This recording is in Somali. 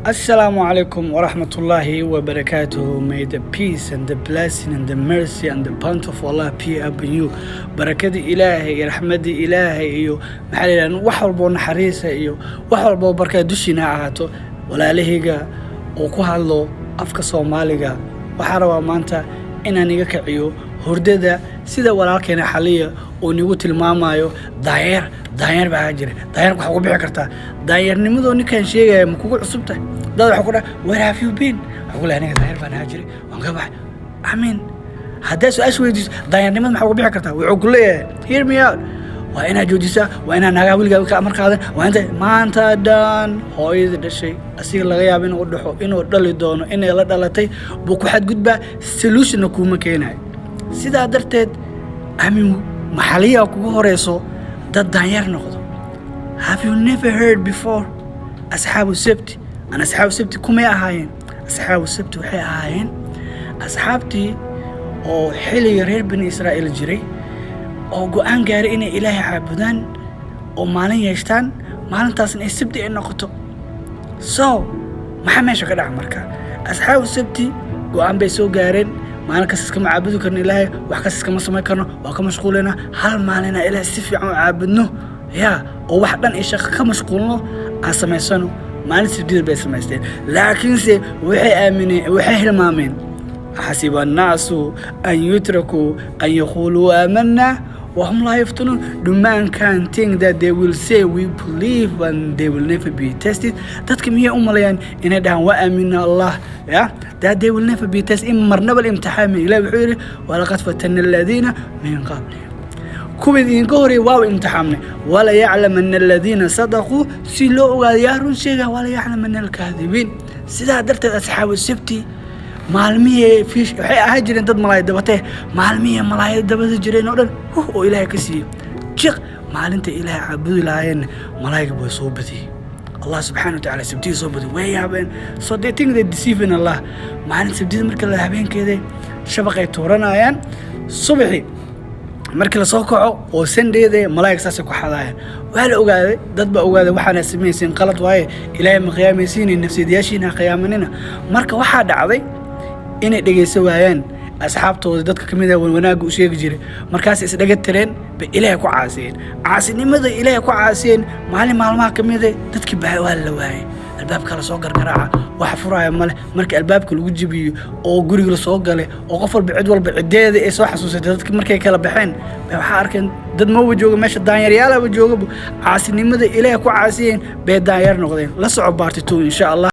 Assalamu alaikum wa rahmatullahi wa barakatuh. May the peace and the blessing and the mercy and the bounty of Allah be upon you. Barakada Ilaahay iyo raxmadda Ilaahay iyo, maxaa la yidhahdaa, wax walba oo naxariisa iyo wax walba oo barkada dushiina ha ahaato. Walaalahayga oo ku hadlo afka Soomaaliga, waxaan rabaa maanta inaan iga kiciyo hurdada sida walaalkeena Xaliya oo nigu tilmaamayo daanyeer. Daanyeer baa jira. Daanyeerka waxaa ku bixi kartaa daanyeernimadoo ninkaan sheegaya. Ma kugu cusub tahay? Dad waxaa ku dhaha, "Where have you been?" Waxaa ku leeyahay, "Aniga daanyeer baan ahaa jiray, waan ka baxay." I mean, haddaa su-aasha weydiiso, "Daanyeernimada maxaa ku bixi kartaa?" wuxuu ku leeyahay, hear me out, waa inaad joojisaa, waa inaad naagaha weligaa ka amar qaadan, waa inta maanta dhan hooyadii dhashay, asiga laga yaabo inuu dhaxo, inuu dhali doono, inay la dhalatay buu ku xadgudbaa, solutionna kuuma keenayo. Sidaa darteed, I mean, maxaliyaa kugu horeyso dad daanyeer noqdo? Have you never heard before Asxaabu Sabti? An Asxaabu Sabti kumay ahaayeen? Asxaabu Sabti waxay ahaayeen asxaabtii oo xilliga reer Bani Israa'iil jiray oo go-aan gaaray inay Ilaahay caabudaan oo maalin yeeshtaan, maalintaasna ay sabti ay noqoto. So maxaa meesha ka dhaca marka? Asxaabu Sabti go-aan bay soo gaareen: maalin kasta iskama caabudi karno Ilaahay, wax kasta iskama samayn karno, waa ka mashquulaynaa. Hal maalina Ilaahay si fiican u caabudno ya oo wax dhan iyo shaqo ka mashquulno aan samaysano. Maalin sabtida bay samaysteen, laakiinse waxay aamineen, waxay hilmaameen: حسب الناس أن يتركوا أن يقولوا آمنا وهم لا يفتنون. Do mankind think that they will say, 'We believe,' and they will never be tested? Dadka miyay u maleeyaan inay dhahaan, "Waa aamina Allah," ya that they will never be tested, in marnaba la imtixaamin? Ilahi wuxuu yidhi: ولقد فتنا الذين من قبلهم, kuwii idinka horeeyay waa imtixaamnay, وليعلمن الذين صدقوا, si loo ogaado yaa run sheega, وليعلمن الكاذبين. Sidaa darteed, Asxaabu Sabti maalmihii fish waxay ahaan jireen dad malaay dabatee. Maalmihii malaayada dabada jireen oo dhan huh oo Ilaahay ka siiyey jiq. Maalinta Ilaahay caabudi lahaayeenna malaayga baa soo badiyey. Allah subxaana wa tacaala sabtidii soo badiyey. Way yaabeen. So they think they deceiving Allah. Maalin sabtida marka la habeenkeeda shabaqay tuuranayaan, subaxii markii lasoo kaco oo Sundayda malaa'ig saasay ku xadaayaan. Waa la ogaaday, dad baa ogaaday: "Waxaana samaysiin qalad waaye, Ilaahay ma qiyaamaysiin, nafsiyadayaashiina ha qiyaamanina." Marka waxaa dhacday inay dhegaysan waayaan asxaabtooda, dadka ka mid ah wanaagga u sheegi jiray. Markaas isdhaga tireen bay Ilaahay ku caasiyeen. Caasinimada Ilaahay ku caasiyeen, maalin maalmaha ka mid ah dadkii baa waa la waayay. Albaabka la soo gargaraaca, wax furaya male. Marka albaabka lagu jibiyo oo guriga lasoo galay oo qof walba, cid walba ciddeeda ay soo xasuusatay, dadki markay kala baxeen bay waxaa arkeen dad maba jooga meesha, daanyaryaalaaba joogaba. Caasinimada Ilaahay ku caasiyeen bay daanyar noqdeen. La soco part 2, insha Allah.